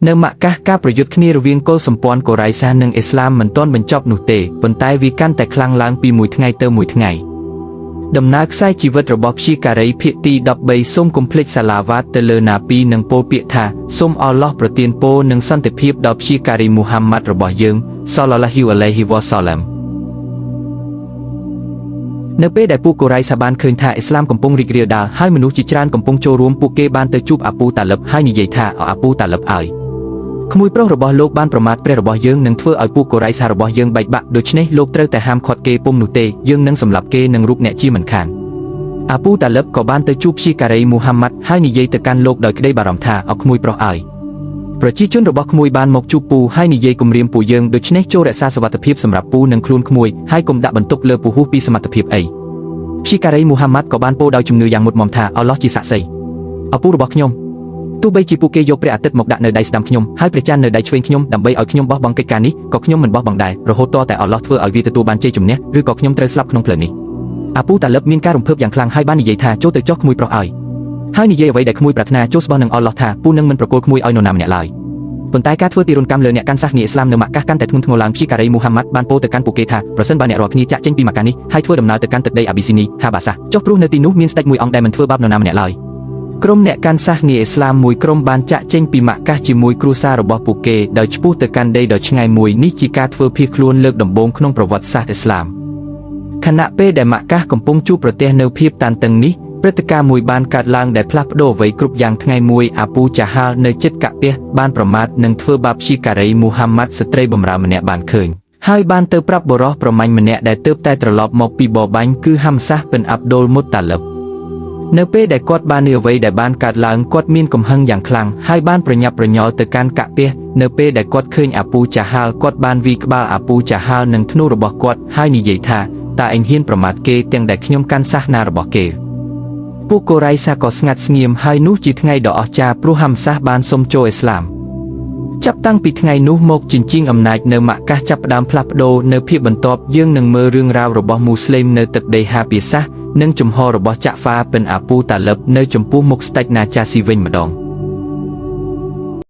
នៅម៉ាក់កាសការប្រយុទ្ធគ្នារវាងកុលសម្ព័ន្ធកូរ៉ៃសានិងអ៊ីស្លាមមិនទាន់បញ្ចប់នោះទេប៉ុន្តែវាកាន់តែខ្លាំងឡើងពីមួយថ្ងៃទៅមួយថ្ងៃដំណើរខ្សែជីវិតរបស់ព្យាការីភាគទី13សូមកុំភ្លេចសាឡាវ៉ាតទៅលើណាពីនិងពោលពាក្យថាសូមអល់ឡោះប្រទានពរនិងសន្តិភាពដល់ព្យាការីមូហាម៉ាត់របស់យើងសល្លឡោះហ៊ូអាឡៃហ៊ីវ៉ាសាឡាមនៅពេលដែលពួកកូរ៉ៃសាបានឃើញថាអ៊ីស្លាមកំពុងរីករាលដាលហើយមនុស្សជាច្រើនកំពុងចូលរួមពួកគេបានទៅជួបអាពូតាលឹបហើយនិយាយថាអអាពូតាលឹបអើយក្មួយប្រុសរបស់លោកបានប្រមាថព្រះរបស់យើងនិងធ្វើឲ្យពួកកូរ៉ៃសារបស់យើងបែកបាក់ដូច្នេះលោកត្រូវតែហាមឃាត់គេពុំនោះទេយើងនឹងសម្លាប់គេនិងរូបអ្នកជាមិនខានអាពូតាលឹបក៏បានទៅជួបព្យាការីមូហាម៉ាត់ហើយនិយាយទៅកាន់លោកដោយក្តីបារម្ភថាអក្មួយប្រុសអើយប្រជាជនរបស់ក្មួយបានមកជួបពូហើយនិយាយគំរាមពួកយើងដូច្នេះចូលរក្សាសុវត្ថិភាពសម្រាប់ពូនិងខ្លួនក្មួយហើយកុំដាក់បន្ទុកលើពូហួសពីសមត្ថភាពអីព្យាការីមូហាម៉ាត់ក៏បានពោលដោយជំនឿយ៉ាងមុតមមថាអល់ឡោះជាសាក្សីឪពូរបស់ខ្ញុំទោះបីជាពួកគេយកព្រះអាទិត្យមកដាក់នៅដៃស្ដាំខ្ញុំហើយព្រះច័ន្ទនៅដៃឆ្វេងខ្ញុំដើម្បីឲ្យខ្ញុំបោះបង់កិច្ចការនេះក៏ខ្ញុំមិនបោះបង់ដែររហូតទាល់តែអល់ឡោះធ្វើឲ្យវាទទួលបានជ័យជំនះឬក៏ខ្ញុំត្រូវស្លាប់ក្នុងផ្លូវនេះអាពូតាលឹបមានការរំភើបយ៉ាងខ្លាំងហើយបាននិយាយថាចូលទៅចុះក្មួយប្រុសឲ្យហើយនិយាយអ្វីដែលក្មួយប្រាថ្នាចូលស្បោះនឹងអល់ឡោះថាពូនឹងមិនប្រគល់ក្មួយឲ្យនរណាម្នាក់ឡើយប៉ុន្តែការធ្វើទារុណកម្មលើអ្នកកាន់សាសនាអ៊ីស្លាមនៅម៉ាកាសកាន់តែធ្ងន់ធ្ងរឡើងព្យាការីមូហាម៉ាត់បានពោលទៅកាន់ពួកគេថាប្រសិនបើអ្នករាល់គ្នាចាក់ចេញពីម៉ាកានេះហើយធ្វើដំណើរទៅកាន់ទឹកដីអាប៊ីស៊ីនីហាបាសាចុះព្រោះនៅទីនោះមានស្ដេចមួយអង្គដែលមិនធ្វើបាបនរណាម្នាក់ឡើយក្រុមអ្នកកាន់សាសនាអ៊ីស្លាមមួយក្រុមបានចាក់ចេញពីម៉ាកាសជាមួយគ្រួសាររបស់ពួកគេដោយឆ្ពោះទៅកាន់ដីដ៏ឆ្ងាយមួយនេះជាការធ្វើភៀសខ្លួនលើកដំបូងក្នុងប្រវត្តិសាស្ត្រអ៊ីស្លាមខណៈពេលដែលម៉ាកាសកំពុងជួបប្រទះនៅភាពតានតឹងនេះព្រឹត្តិការណ៍មួយបានកើតឡើងដែលផ្លាស់ប្ដូរអ្វីគ្រប់យ៉ាងថ្ងៃមួយអាពូចាហាលនៅជិតកាពះបានប្រមាថនិងធ្វើបាបព្យាការីមូហាម៉ាត់ស្ត្រីបម្រើម្នាក់បានឃើញហើយបានទៅប្រាប់បុរសប្រមាញ់ម្នាក់ដែលទើបតែត្រឡប់មកពីបរបាញ់គឺហាំសាសពិនអាប់ឌុលមុតតាលឹបនៅពេលដែលគាត់បាននេះអ្វីដែលបានកើតឡើងគាត់មានកំហឹងយ៉ាងខ្លាំងហើយបានប្រញាប់ប្រញាល់ទៅកាន់កាពះនៅពេលដែលគាត់ឃើញអាពូចាហាលគាត់បានវីក្បាលអាពូចាហាលនឹងធ្នូរបស់គាត់ហើយនិយាយថាតើឯងហ៊ានប្រមាថគេទាំងដែលខ្ញុំកាន់សាសនារបស់គេពួកកូរ៉ៃសាក៏ស្ងាត់ស្ងៀមហើយនោះជាថ្ងៃដ៏អស្ចារ្យព្រោះហាំសាសបានសុំចូលអ៊ីស្លាមចាប់តាំងពីថ្ងៃនោះមកជញ្ជីងអំណាចនៅម៉ាកាសចាប់ផ្ដើមផ្លាស់ប្ដូរនៅភាពបន្ទាប់យើងនឹងមើលរឿងរ៉ាវរបស់មូស្លីមនៅទឹកដីហាពីសាសនិងជំហររបស់ចាក់ហ្វាពិនអាពូតាលឹបនៅចំពោះមុខស្ដេចណាចាស៊ីវិញម្ដង។